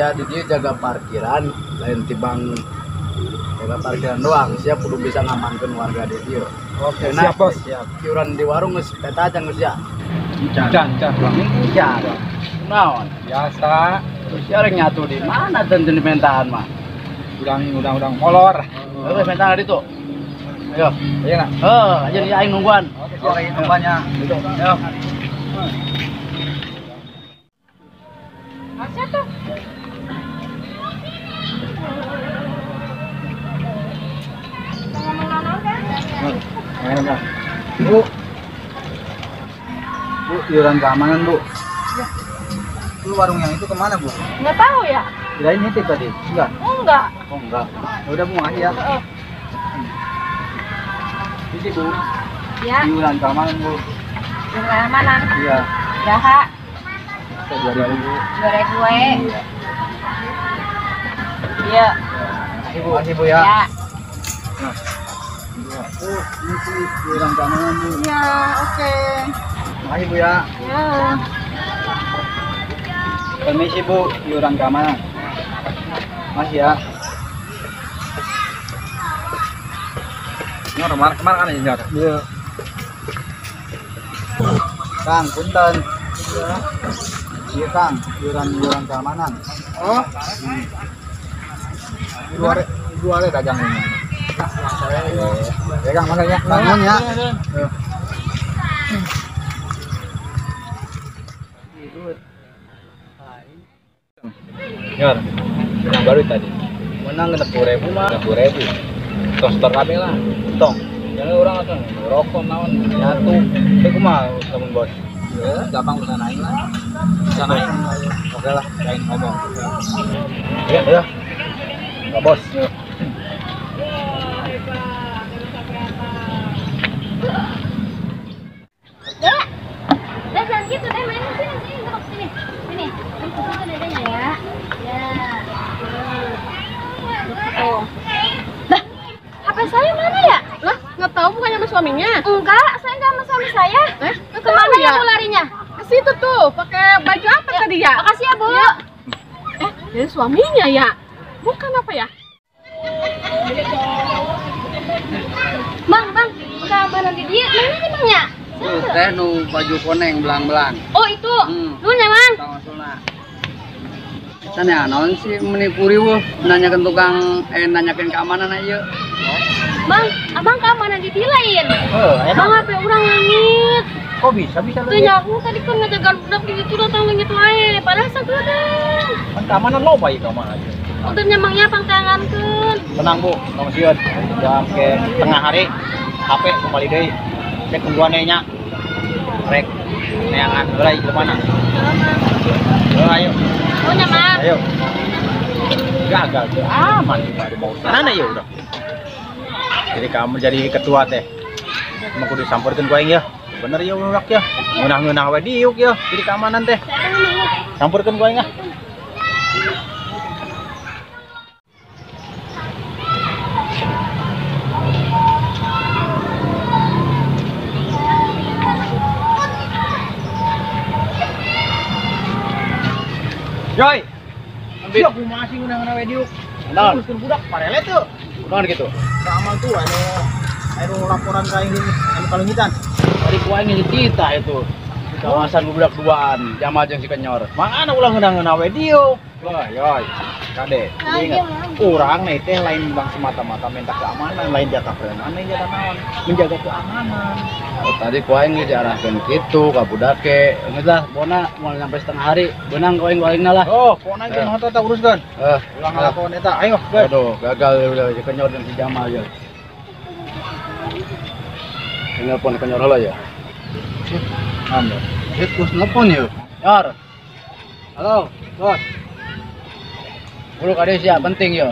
Sia di dieu jaga parkiran, lain tibang jaga parkiran doang, sia kudu bisa ngamankeun warga di dieu. Oke, Enak. siap bos. Siap. Iuran di warung geus peta aja geus ya. Can, can. Minggu can. Naon? Biasa. Terus sia rek nyatu di mana dan di mentahan mah? Udang molor. Geus mentahan ditu. Ayo. Iya nak. Heuh, aja di aing nungguan. Oke, siap. Aing nungguannya. Gitu. Ayo. Masya tuh. Ngomong naon kan? Enak. Bu. Bu, iuran keamanan, Bu. Ya. Lu warung yang itu kemana, Bu? Nggak tahu ya. Kirain nitip tadi. Enggak. Enggak. Oh, enggak. Ya udah, Bu, makasih ya. Heeh. Ini, Bu. Ya. Iuran keamanan, Bu. Iuran keamanan. Iya. Jaha. 2.000, Bu. 2.000 we. Iya. Iya. Makasih, Bu. Makasih, Bu ya. Ya. Nah. Bu, ini sih iuran keamanan, Bu. Ya, oke. Makasih, Bu ya. Ya. Permisi, Bu, iuran keamanan. Makasih ya. Nyor, kemana kan ini, Nyor? Iya. Kang, punten. Iya. Iya, Kang, iuran keamanan. Oh. Dua are dagang ini. Ya, Kang, makanya. Bangun ya. Nyor, yang baru tadi. Menang 60.000 mah. 60.000. Tong setor kabeh lah. Tong. Jangan orang atuh rokok naon nyatu. Teh kumaha lamun bos? Ya, gampang urusan aing lah. Urusan aing. Oke lah, lain ngomong. Ya, ya. Enggak, bos. Udah. Udah jangan gitu deh, main sini sini, duduk sini. Sini. Ini susu dedenya ya. Ya. Oh. Lah, HP saya mana ya? Lah, nggak tahu bukannya sama suaminya? Enggak, saya nggak sama suami saya. Nggak Kemana tahu ya bu larinya? Ke situ tuh, pakai baju apa ya, tadi ya? Makasih ya, Bu. Ya. Jadi suaminya ya? Bukan apa ya? Bang, bang, keamanan di dia. Mana nih, Bang ya? Tuh, teh nu baju koneng belang-belang. Oh, itu. Lu nya, Bang. Tong Sana naon sih meni puri weuh nanyakeun tukang nanyakeun keamanan ieu. Bang, abang keamanan di dia lain. Heeh, Bang, HP urang leungit. Kok bisa Tuh nyaku tadi kan ngajagan budak di situ datang leungit wae, padahal sagedeung. Kan keamanan loba ieu keamanan aja. Udah nyamangnya pangtangankeun. Tenang, Bu, tong sieun. Jam ke tengah hari HP kembali deui. Cek tungguan nya. Rek neangan heula ieu mana. Ayo. Oh, nyamang. Ayo. Gagal tuh. Aman juga di bawah sana ya udah. Jadi kamu jadi ketua teh. Emang kudu disamperkeun ku aing ya. Bener ya urak ya. Ngeunah-ngeunah we diuk ya jadi keamanan teh. Samperkeun ku aing ah. Joy. Ambil. Siap kumaha sih ngeunah-ngeunah we diuk. Naon? Teruskeun budak parele teu. Naon gitu? Sama tuh anu laporan ka aing anu kalungitan. Tadi ku aing kita itu. Di kawasan budak duaan, jama jeung si Kenyor. Mana ulah ngeunah-ngeunah we diuk. Wah, yoy. Kade, ingat. Urang nih teh lain bang semata-mata minta keamanan, lain jatah preman, lain jatah naon, menjaga keamanan. Oh, tadi ku aing geus diarahkeun kitu ka budake. Geus lah, bona moal nyampe setengah hari, beunang ku aing balingna lah. Oh, pokona geus mah eta uruskeun. Ulah ngalakon eta. Ayo, guys. Aduh, gagal udah si Kenyor dan si Jamal ya. Nelpon Kenyor heula ya. Sip. Anu. Sip, terus nelpon ya. Nyor. Halo, Bos. Kudu ka dieu sia, penting ya.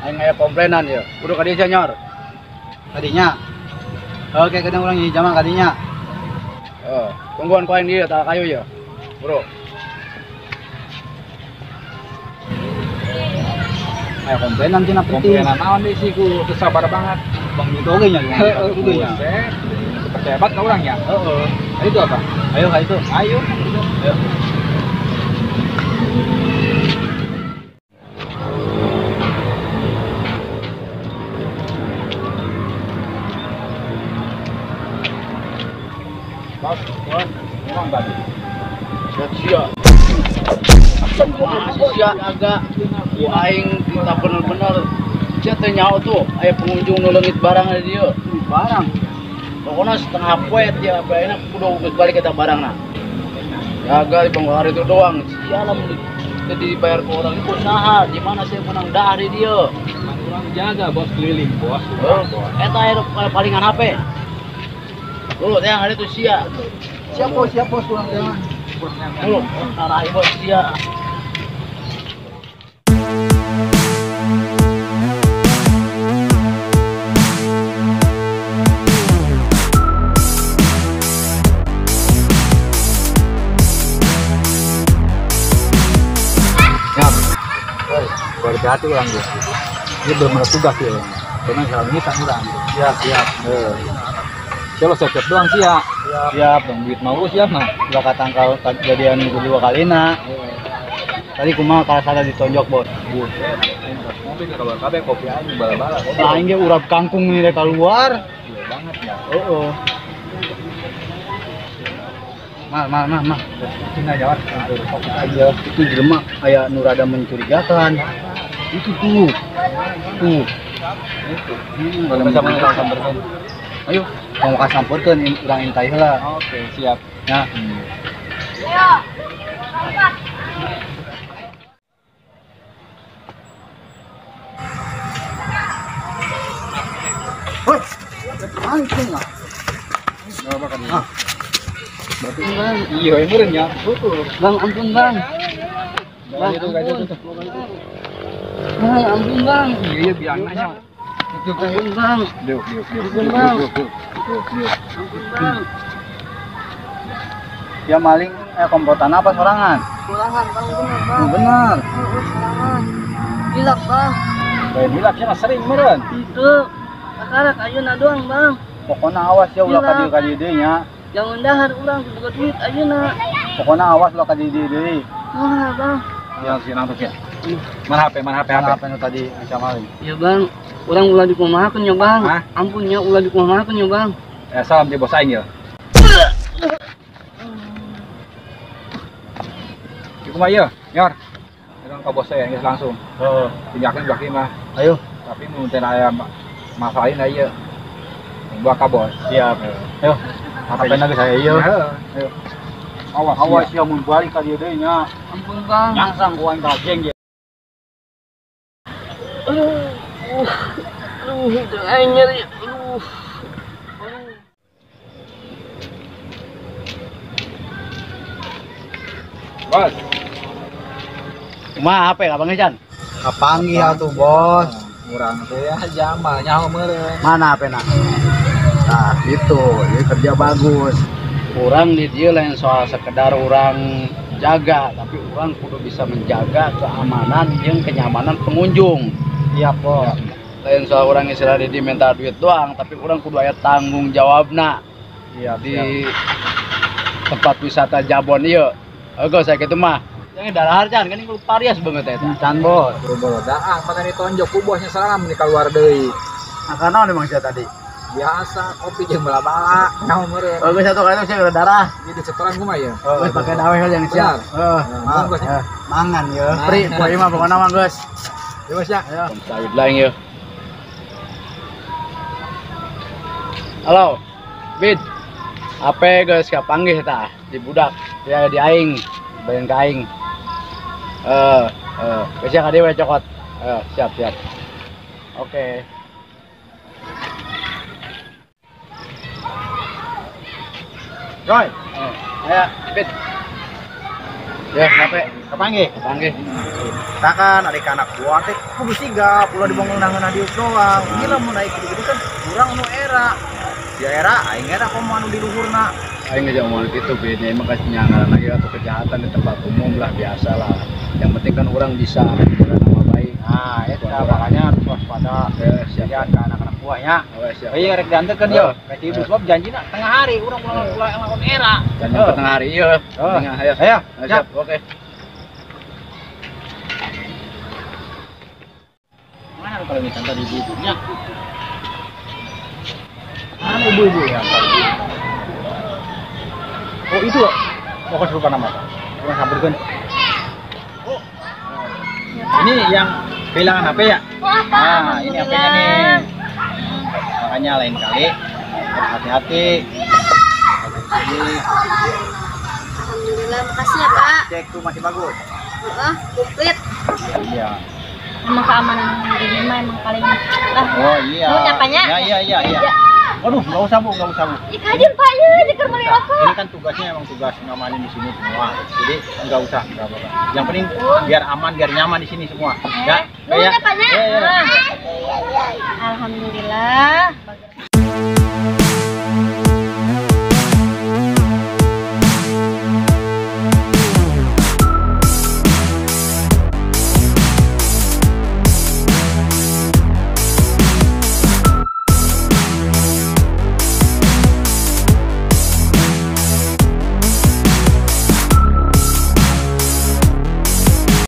Aing aya komplainan ya. Kudu ka dieu sia, Nyor. Kadinya. Oke, kadang urang ini jamal kadinya. Oh, tungguan ku aing dieu tah kayu ya. Bro. Ayo komplainan cenah penting. Komplainan naon deui sih ku sabar banget. Bang itu oge nya. Heeh, oge nya. Percaya banget ka urang ya. Heeh. Ayo itu apa? Ayo ka itu. Ayo. Ayo. Bos, bos, memang tadi. Siap. Sia agak aing kita bener-bener sia teh nyaho tuh aya pengunjung nu leungit barang di dieu. Barang. Pokoknya setengah poe ya ayeuna kudu geus balik eta barangna. Gagal di pengeluaran itu doang. Sia lamun teu dibayar ke orang itu saha? Di mana saya menang dahar di dieu? Kurang jaga bos keliling bos. Oh, eta aya palingan HP. Dulu teh ada tuh sia. Siap bos, siap bos kurang jaga. Dulu, tarai bos sia. Hati orang gitu. Ini belum ada tugas ya. Karena kalau ini tak kurang. Siap, siap. Kalau siap-siap doang sih ya. Siap, dong duit mau siap mah. Ulah katangkal kejadian kedua kali na. Tadi kumaha kalau salah ditonjok, Bos. Buset, aing bos ngopi ke kabar kabeh kopi aing bala-bala. Nah, aing ge urap kangkung nih rek keluar. Gila banget ya. Heeh. Mal, mal, mal, mal. Cina jawab fokus aja. Itu jelema aya nu rada mencurigakan. Itu tuh. Tuh. Itu. Bisa mana samperkeun. Ayo, mau kasamperkeun urang intai heula. Oke, siap. Nah. Ayo. Woi. Anjing lah. Enggak makan. Ah. Berarti iya, meureun nya. Bang, ampun, Bang. Bang, itu kayak itu. Bang, ampun, Bang. Iya, biang nanya. Ampun, Bang. Diuk, diuk, diuk. Ampun, Bang. Ampun, Bang. Ya maling komplotan apa sorangan? Sorangan, Bang, bener, Bang. Bener. Sorangan. Hilap, Bang. Lain hilap sia mah sering meureun. Itu. Kakarak ayeuna doang, Bang. Pokona awas ya ulah ka dieu ka dieu deui nya. Jangan dahar ulang boga duit ayeuna. Pokona awas ulah ka dieu deui. Wah, Bang. Ya sih langsung ya. Mana HP, mana HP, HP nu tadi ancam maling. Ya, Bang. Urang ulah dikumahakeun ya, Bang. Hah? Ampun ya ulah dikumahakeun ya, Bang. Salam di bos aing ya. Kumaha ieu, Nyor? Urang ka bos saya geus langsung. Heeh. Tindakan baki mah. Ayo. Tapi mun teh aya masalah lain ieu. Bawa ka bos. Siap. Ayo. HP na geus aya ieu. Ayo. Awas, awas ya mun balik ka dieu deui nya. Ampun, Bang. Nyangsang ku aing ka jeng ge. Aduh. Aduh, aing nyeri. Aduh. Bos. Kumaha HP kapanggih, Chan? Kapanggih atuh, Bos. Urang teh ya jamal nyaho meureun. Mana HP-na? Nah, itu. Jadi kerja bagus. Urang di dieu lain soal sekedar urang jaga, tapi urang kudu bisa menjaga keamanan jeung kenyamanan pengunjung. Iya, Bos. Lain soal urang istilah di minta duit doang, tapi urang kudu aya tanggung jawabna. Iya, di tempat wisata Jabon ieu. Oke, saya kitu mah. Yang darahar can kan kudu parias banget eta. Can, Bos. Bolodaang maka ditonjok ku bosnya salam nih keluar deui. Nah, naon emang sia tadi? Biasa kopi jeung bala-bala nyaho meureun. Bagus satu kali itu sia darah. Ini setoran kumaha ya? Geus pake dawe yang siap. Heeh, mangan ya. Pri, poe mah pokona mah geus. Ya bos ya. Sawit lain ya. Halo. Bid. Ape geus kapanggih tah di budak. Ya di aing, bayan ka aing. Geus ya ka dieu we cokot. Siap, siap. Oke. Roy, ayo, Bid. Ya, HP kapanggih? Kapanggih. Takan adik anak buah teh kudu sigap ulah dibangun nangeuna dieu doang. Ieu lamun naik gitu-gitu kan urang nu era. Ya era aing era komo anu di luhurna. Aing geus ngomong kitu Bid, nya emang kasih nyangaran lagi atau kejahatan di tempat umum lah biasa lah. Yang penting kan orang bisa menjaga nama baik. Nah, eta makanya harus waspada. Ya, siap ke anak-anak buahnya. Oh, siap. Iya rek dianterkeun yo. Rek ibu sebab janjina tengah hari urang ulah ngelakuin era. Janji ke tengah hari ieu. Tengah ayo. Ayo, siap. Oke. Mana kalau misalnya tadi ibu-ibunya? Mana ibu-ibu ya? Itu pokoknya lupa nama Pak. Urang sampeurkeun. Oh. Ini yang kehilangan HP ya? Wah, Pak. Nah, ini HP-nya nih. Makanya lain kali harus hati-hati. Ini Alhamdulillah, makasih ya, Pak. Cek tuh masih bagus. Heeh, komplit. Iya. Emang keamanan ini mah emang paling lah. Oh iya. Mau nyapanya? Ya, iya. Waduh, nggak usah Bu, nggak usah Bu. Ih, kajian Pak ya, jeker meuli rokok. Ini kan tugasnya emang tugas ngamanin di sini semua. Jadi nggak usah, nggak apa-apa. Yang penting biar aman, biar nyaman di sini semua. Ya, Nuhun ya. ya, Pak, ya. Iya, iya. Alhamdulillah.